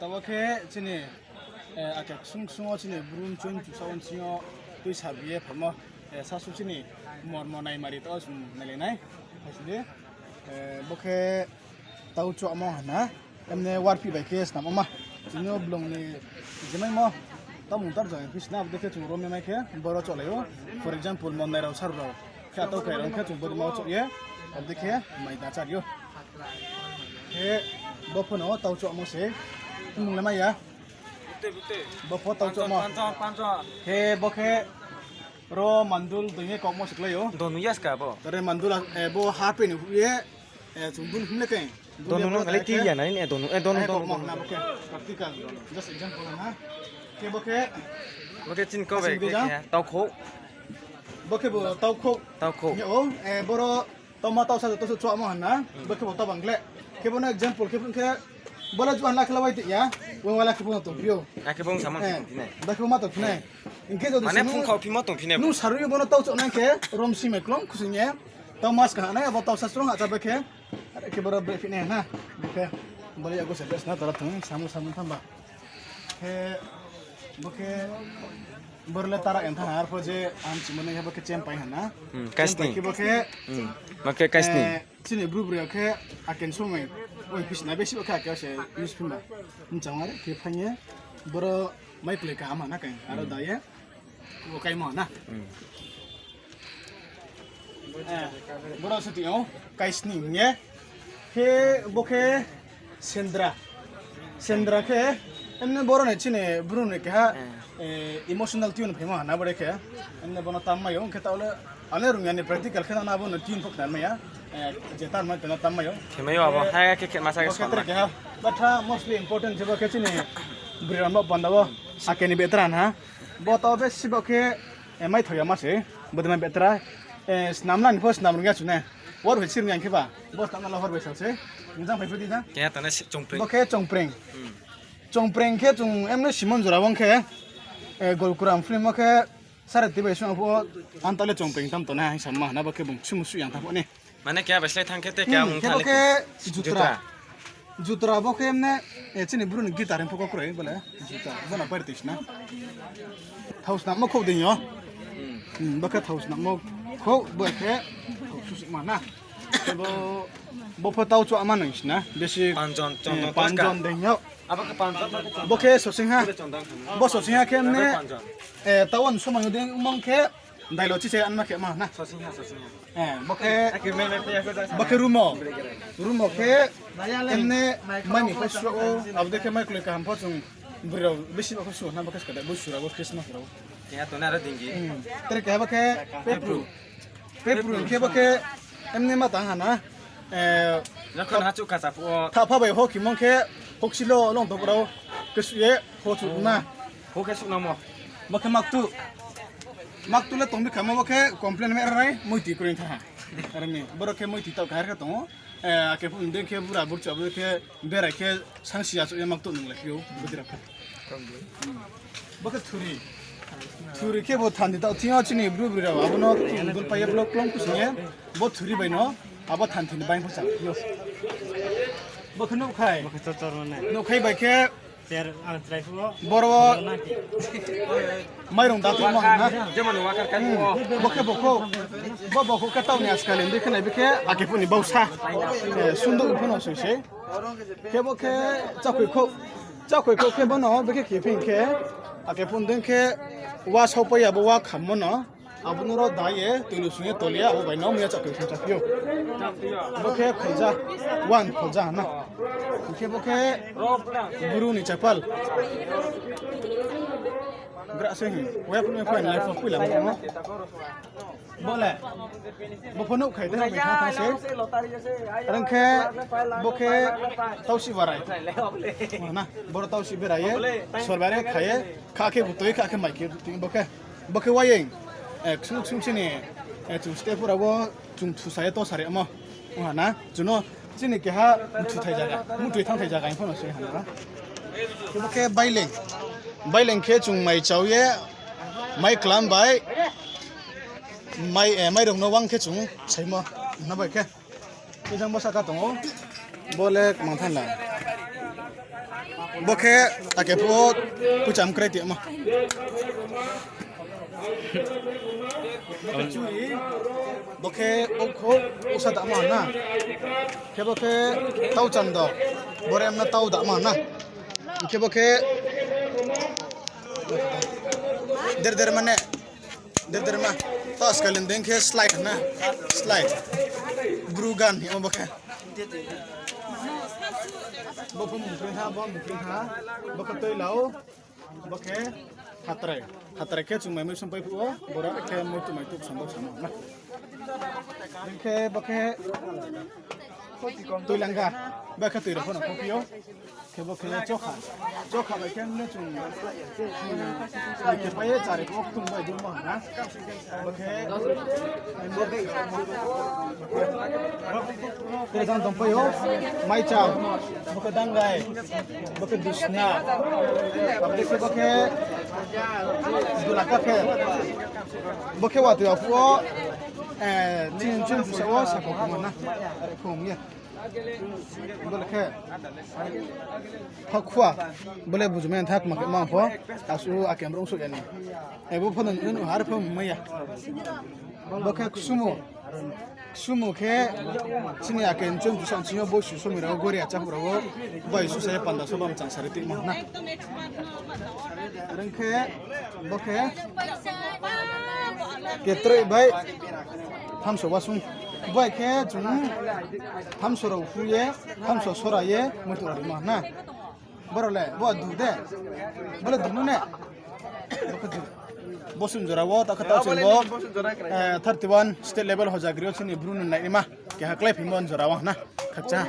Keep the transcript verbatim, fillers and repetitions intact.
Tabo khe chini, eh, ake ksung ksung wo chini brum chun chusa wo nsing yo tuisa bi ye phaimo, eh, sasu chini mormo naimari tao chung nailai nai. Haisidi, eh, bo khe tau chomo hana, emne warphi bai khe snam ma. Chini blong ni jemaimo tau mung tar jang phi sna, abo dei khe chung rom mai khe boro cholai ou. For example, monai rao sar rao khe atau khe rao khe chung bodima wo choh ye, abo dei khe mai da chari ou. Khe bo pho no tau chomo se. Mung le mai ya. Bo pho tau chomo. Khe bo khe ro mandul doi ye kokmo se klái ou. Donu yaska bo. Tare mandul, eh, bo ha pe ni hu ye, eh, chung bun hum le khe. Donu no kali ti ya nai, eh, donu, eh, donu, eh, donu, kokmo donu. Na bo khe practical. Just example na. Khe bo khe. Bo khe chin ko bai, tau khou. Bo khe bo tau khou. Tau khou. Ye ou, eh, boro Tau ma tau sa joto se chuamo hana, bo khe bo tau bang khle. Khe bo no example khe phung khe, bo le juan la khe la wai ti ya, wai wala khe bo no tong phi ou. Akhe bo samo tong phi nai. Bo khe bo ma tong phi nai. Hing khe jodi mane phung khau phi ma tong phi nai. Nung sarui bo no tau chonai khe, rom si mai klong khusing ye. Tau mas ka hanai, abo tau sa strong ha cha bo khe. Are khe bo ro bre phi nai na. Bo khe, bo le yago se bes na tara thung, samu samu tham ba. Khe, bo khe, bor le tara entha na, arpho je ang chimo nai ha, bo khe chempai hana. Hmm, kaisni. Chempai khe bo khe, hmm, bo khe kaisni. Eh, chini bru bru khe, aken somai, oi, pisna besi bo khe, ake se use phi ba. Mchang are, khe phai ye, boro mai play kaham hana kai, aro da ye, bo kaimo hana. Hmm. Eh, boro se tui ou, kaisni hing ye. Khe bo khe sendra. Sendra khe, emne boro ni chini bru ni keha, eh, emotional tune phaimo hana bore khe. Emne bo no tam mai ou, hing khe taoh le, ane rung ya ni practical khe no abo no tune pho khna mai ya. Eh, je tar mai tena tam mai ou. Khe mai ou abo, hai khe khe masa khe bo khe tre keha, batha mostly important je bo khe chini bri rao no panda wo, ake ni betra na. Bo tao besi bo khe, eh, mai thoya ma se, bodei ma betra, eh, snam na ni pho snam rung ya chu ne. Hor bai sir rung ya khe ba, bo snam na la hor bai sal se. Nijang phai phu di na. Keha tana si chongpreng. Bo khe chongpreng. Hmm. Chongpreng khe chung emne Simon jora wo khe, eh, Golkuram film wo khe sare ti bai sung pho, anta le chongpreng tam to na hing sama na bo khe bung sumu su yang tam pho ni. Mane keha bai slái thang khe te keha, hmm, mung khe thang bo le khe jutra. Jutra. Jutra bo khe emne, eh, chini bru ni guitar hing pho kok kroi bole. Jutra. Bo no pai tui sna. Thau snamo khou dei yo. Hmm. Hmm, bo khe thau snamo khou, bo khe thau su sima na. Bo, bo pho tau chu ama nang sna. Besi, panjon, eh, chondon panjon dei yo. Abo khe panjon, bo khe sosingha. Bo sosingha khe emne, panjon. Eh, tau an somai dei mong khe, dailo chiche anma khe ma na. Sosingha, sosingha. Eh, bo khe, bo khe rumo. Rumo khe, emne mai ni khe suo, abo dei khe mai kloi kaham pho chung bri rao besi bo khe suo na, bo khe skada bo sura bo Christmas rao. Keha to na ro dingi. Hmm. Tere keha bo khe pepru. Pepru khe bo khe, emne ma tang hana. Eh, jokhon hachu kasa phuh wo. Thapha bai ho khimong khe, hoksi lo long tok rao, khe su ye, ho chu na. Ho khe su na mo. Bo khe maktu. Maktu le tong bi khamo bo khe complain me rai, moi ti kroi tha ha. Are ni, boro khe moi ti tau kahar khe tong ou. Eh, ake phu ndeng khe bura burchu abo khe berai khe sangsi achu ye maktu nung lai phi ou, budi rao khe. Bo khe thuri. Thuri khe bo thanthi tau thing yo chini bru bri rao. Abo no tung dul pai ye block klong kusing ye. Bo thuri bai no, abo thanthi ni bai pho chang phi ou. Bo khe nouhkhai. Bo khe chorchor mane. Nouhkhai bai khe Boro wo mairung datu ma hing na. Jemon ni wakar kan bo. Bo khe bo kho. Bo bo kho khe tau ni askal ni khe nai bi khe ake phu ni bausa. Eh, sunduk phu no soi se. Khe bo khe chakhoi kho. Chakhoi kho khe bo no bi khe khe phi khe. Ake phu ni khe wa sao pai ya bo wa kham mo no. Abo no ro da ye, tui lu sung ye tol ye, abo bai no muya chakri sung chaphi ou. Bo khe kholja, wan kholja na. Hing khe bo khe bru ni chapal. Gra se hing, waya phun phai life of pui la mo. Bo le, bo pho nouhkhai de, bo tha tha se. Rang khe, bo khe tausi barai. Na, boro tausi berai ye, sor barai kha ye, kha khe butoi, kha khe mai khe butoi, bo khe. Bo khe wayeng, eh, ksung ksung chini, eh, chung step pura bo chung thusa ye to sari amo. Ong ha na, chuno chini keha muthu thai jaga, muthu thang thai jaga, info no se ha na. Khe bo khe baileng. Baileng khe chung mai chao ye, mai klam bai, mai, eh, mai rung no wang khe chung saimo. Na bai khe. Khe jang bo saka tong ou. Bo le kmang than la. Bo khe ake phuh wo poicham krai tongmo. Bo khe churi, bo khe okho usa damo na. Khe bo khe tau chando, bo remna tau damo na. Khe bo khe der der mane, der der ma. Tau askal ni dei khe slide na, slide. Bru gan himo bo khe. Bo pho mungkring ha, bo mungkring ha, bo khe tuilao. Bo khe hatrai. Hatrai khe chung mai mui songpai phuh wo, bora khe muitu mai tuk song bo samo na. Hing khe bo khe tuilangga, bo khe tui rao pho no khophi ou. Khe bo khe chokha. Chokha bai khe mne chung, khe pai ye chari khe oktung bai dungmo ha na. Bo khe, bo khe, bo khe tongpai ou, maicham, bo khe dangai, bo khe bisna, abo dei khe bo khe dula kaphe, bo khe watoi aphuh wo, eh, chin, chin jusa wo sakho khoma na, are khom ye. Bo le khe, hakhua, bo le bujumai thak ma khe ma pho, asu akem rung suh ya ni. Eh, bo pho no, no, no, har pho mai ya. Bo khe ksumu. Ksumu khe chini ake nchun tu sang chini bo su somi rao gori acha rao bai su se panda so bam chang sari timo na. Reng khe bo khe ketroi bai thamso wasung. Bai khe chung thamso rao hu ye, thamso sora ye, mutu rao rimo na. Boro le, bo du de. Bo le du no ne. Bo khe du. Bo sung jora wo, ta khe ta sung bo, eh, thirty one state level hojagri wo chini Bru no nainaima. Keha klái phimo jora wo na. Khakcha.